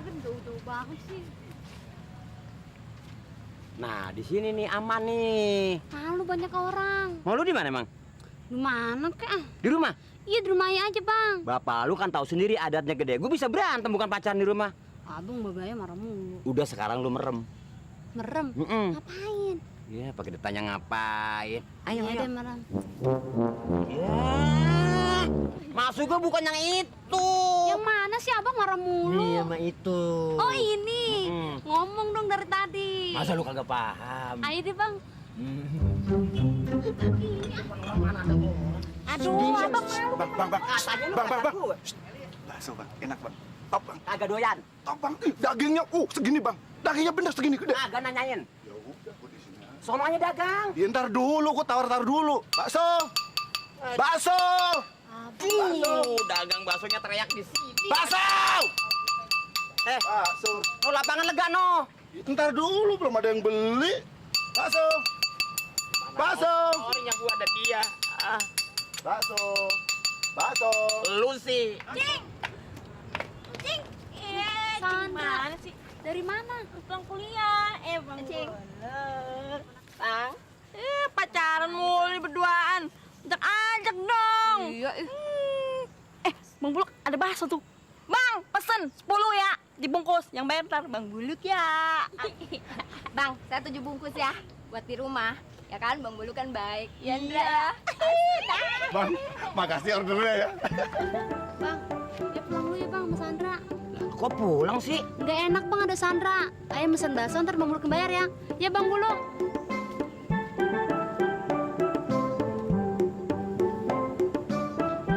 kan jauh-jauh banget sih. Nah, di sini nih aman nih. Malu banyak orang. Mau lu di mana, Mang? Di mana kek? Di rumah. Iya di rumahnya aja bang. Bapak lu kan tahu sendiri adatnya gede. Gue bisa berantem bukan pacaran di rumah. Abang babaya marah mulu. Udah sekarang lu merem. Merem? Ngapain? Iya, pakai ditanya ngapain. Ayo, Iya ayo. deh merem. Ya. Maksud gue bukan yang itu. Yang mana sih abang marah mulu? Ini sama itu. Oh ini. Ngomong dong dari tadi. Masa lu kagak paham? Ayo deh bang. Aduh abang malu. Bang. Katanya lu Bang. kata gue. Bakso bang, enak bang. Top bang. Kagak doyan. Top bang. Dagingnya, segini bang. Dagingnya bener segini gede. Kagak nanyain. Ya udah, gua di sini. Sononya dagang. Ya, ntar dulu, gua tawar dulu. Bakso. Bakso. Dagang baksonya teriak di sini. Bakso. Bakso. Oh, lapangan lega no. Ntar dulu, belum ada yang beli. Bakso. Bakso. Orangnya gua ada dia. Bakso. Bakso. Lu sih. Cing. Sandra. Mana sih? Dari mana? Pulang kuliah. Bang Cing. Bulet. Bang. Pacaran mulu nih berduaan. Ajak dong. Iya. Bang Buluk ada bakso tuh. Bang, pesen 10 ya. Dibungkus. Yang bayar ntar Bang Buluk ya. Bang, saya 7 bungkus ya. Buat di rumah. Ya kan, Bang Bulu kan baik. Ya, Ndra Iya. ya. Bang, makasih ordernya ya. Bang, ya pulang dulu ya Bang sama Sandra. Kok pulang sih? Nggak enak Bang ada Sandra. Ayo mesen bakso ntar Bang Bulu bayar ya. Ya Bang Bulu.